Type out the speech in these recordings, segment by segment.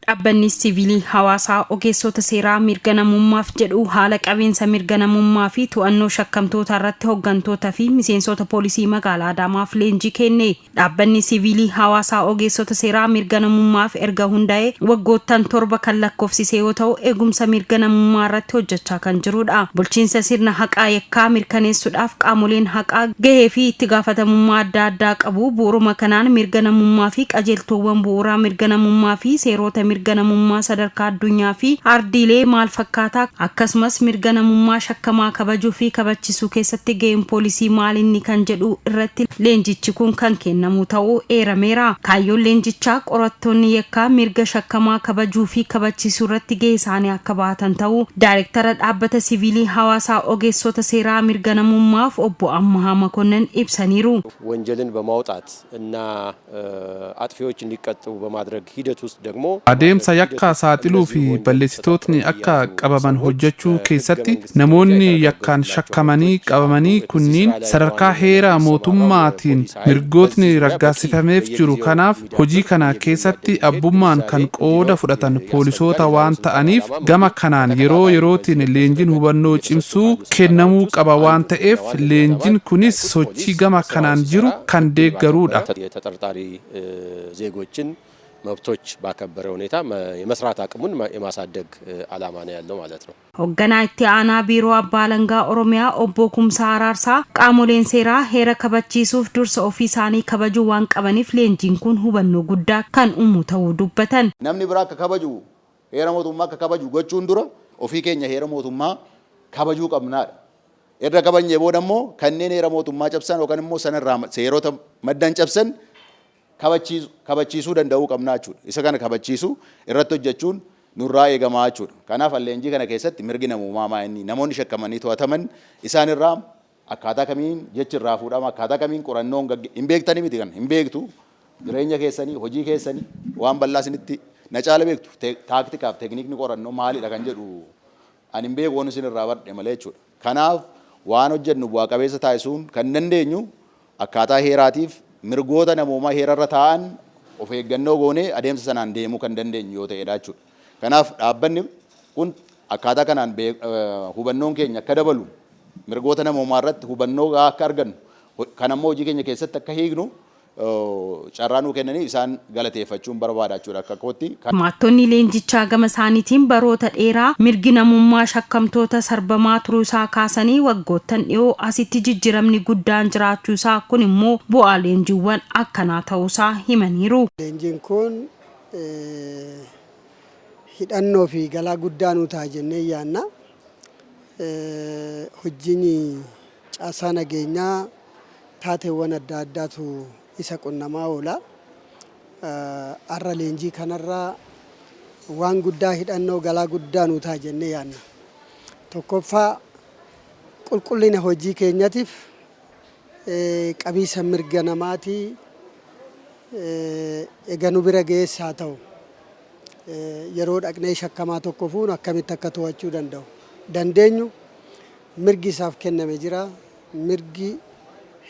Dhaabbanni Siviilii Hawaasaa Ogeessota Seeraa Mirga Namummaaf jedhu haala qabiinsa mirga namummaa fi to'annoo shakkamtootaa irratti hoggantoota fi miseensota poolisii magaalaa Adaamaaf leenjii kenne. Dhaabbanni Siviilii Hawaasaa Ogeessota Seeraa Mirga Namummaaf erga hundaa'ee waggoottan 7 kan lakkoofsise yoo ta'u, eegumsa mirga namummaa irratti hojjechaa kan jirudha. Bulchiinsa sirna haqaa yakkaa mirkaneessuudhaaf qaamoleen haqaa gahee fi itti gaafatamummaa adda addaa qabu. Bu'uuruma kanaan mirga namummaa fi qajeeltoowwan bu'uuraa mirga namummaa fi seeroota mirga namummaa sadarkaa addunyaa fi ardiilee maal fakkaataa akkasumas mirga namummaa shakkamaa kabajuu fi kabachisuu keessatti gaheen poolisii maal inni kan jedhu irratti leenjichi kun kan kennamu ta'uu eerameera. Kaayyoon leenjichaa qorattoonni yakkaa mirga shakkamaa kabajuu fi kabachiisuu irratti gahee isaanii akka bahatan ta'uu Daayirektara Dhaabbata Siviilii Hawaasaa Ogeessota Seeraa Mirga Namummaaf Obbo Ammahaa Makonnin ibsaniiru. ወንጀልን በማውጣት እና አጥፊዎች እንዲቀጡ በማድረግ ሂደት ውስጥ ደግሞ Adeemsa yakka saaxiluu fi balleessitootni akka qabaman hojjechuu keessatti namoonni yakkaan shakkamanii qabamanii kunniin sadarkaa heera mootummaatiin mirgootni raggaasifameef jiru. Kanaaf hojii kana keessatti abbummaan kan qooda fudhatan poolisoota waan ta'aniif gama kanaan yeroo yerootiin leenjiin hubannoo cimsuu kennamuu qaba waan ta'eef leenjiin kunis sochii gama kanaan jiru kan deeggaruudha. የተጠርጣሪ ዜጎችን መብቶች ባከበረ ሁኔታ የመስራት አቅሙን የማሳደግ ዓላማ ነው ያለው ማለት ነው። Hogganaa Itti Aanaa Biiroo Abbaa Alangaa Oromiyaa Obbo Kumsaa Araarsaa qaamoleen seeraa heera kabachiisuuf dursa ofii isaanii kabajuu waan qabaniif leenjiin kun hubannoo guddaa kan uumu ta'uu dubbatan. Namni biraa akka kabaju, heera mootummaa akka kabaju gochuun dura ofii keenya heera mootummaa kabajuu qabnaadha. Erga kabajnee booda immoo kanneen heera mootummaa cabsan yookaan immoo sanarraa seerota maddan cabsan kabachiisuu danda'uu qabnaa jechuudha. Isa kana kabachiisuu irratti hojjechuun nurraa eegamaa jechuudha. Kanaaf leenjii kana keessatti mirgi namummaa maa inni, namoonni shakkamanii to'ataman isaan irraa akkaataa kamiin jechi irraa fuudhama, akkaataa kamiin qorannoon hin beektanii miti, kan hin beektu, jireenya keessanii, hojii keessanii waan bal'aa isinitti na caala beektu. Taaktikaaf teekniikni qorannoo maalidha kan jedhu ani hin beeku, waan isin irraa baradhe malee jechuudha. Kanaaf waan hojjennu bu'aa qabeessa taasisuun kan dandeenyu akkaataa heeraatiif mirgoota namoomaa heerarra taa'an of eeggannoo goonee adeemsa sanaan deemuu kan dandeenyu yoo ta'edha jechuudha. Kanaaf dhaabbanni kun akkaataa kanaan hubannoon keenya akka dabalu, mirgoota namoomaa irratti hubannoo akka argannu, kan ammoo hojii keenya keessatti akka hiiknu carraa nuu kennanii isaan galateeffachuun barbaada jechuudha akka kootti. Hirmaattonni leenjichaa gama isaaniitiin baroota dheeraa mirgi namummaa shakkamtoota sarbamaa turuu isaa kaasanii, waggoottan dhiyoo asitti jijjiiramni guddaan jiraachuu isaa, kun immoo bu'aa leenjiiwwan akkanaa ta'uusaa himaniiru. Leenjiin kun hidhannoo fi galaa guddaa nuu ta'a jennee yaanna. Hojiin caasaa nageenyaa taateewwan adda addaatu isa qunnamaa oola. Har'a leenjii kanarraa waan guddaa, hidhannoo galaa guddaa nuu ta'a jennee yaanna. Tokkoffaa, qulqullina hojii keenyatiif qabiisa mirga namaatii egaa nu bira ga'ees haa ta'u, yeroo dhaqnee shakkamaa tokko fuunu akkamitti akka to'achuu danda'u dandeenyu, mirgi isaaf kenname jira. Mirgi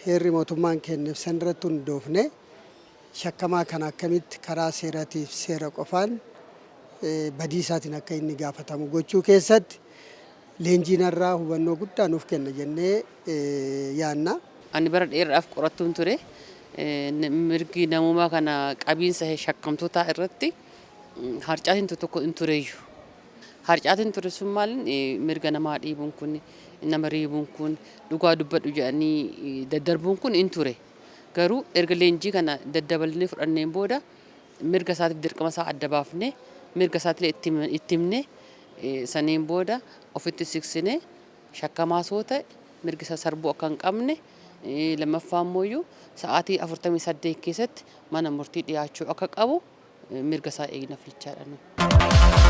heerri mootummaan kenneef san irratti hundoofne shakkamaa kana akkamitti karaa seeratiif seera qofaan badii isaatiin akka inni gaafatamu gochuu keessatti leenjiin irraa hubannoo guddaa nuuf kenna jennee yaanna. Ani bara dheeraadhaaf qorattuun ture. Mirgi namummaa kana qabiinsa shakkamtootaa irratti harcaatiin tokko hin tureeyyu. Harcaatiin ture sun maal, mirga namaa dhiibuun kun, nama riibuun kun, dhugaa dubbadhu jedhanii daddarbuun kun hin ture. Garuu erga leenjii kana daddabalnee fudhanneen booda mirga isaatiif dirqama isaa adda baafnee, mirga isaatiillee itti himnee, saniin booda ofitti siqsinee, shakkamaa soo ta'e mirgi isaa sarbuu akka hin qabne, lammaffaa immoo sa'aatii 48 keessatti mana murtii dhiyaachuu akka qabu mirga isaa eegna fichaadha.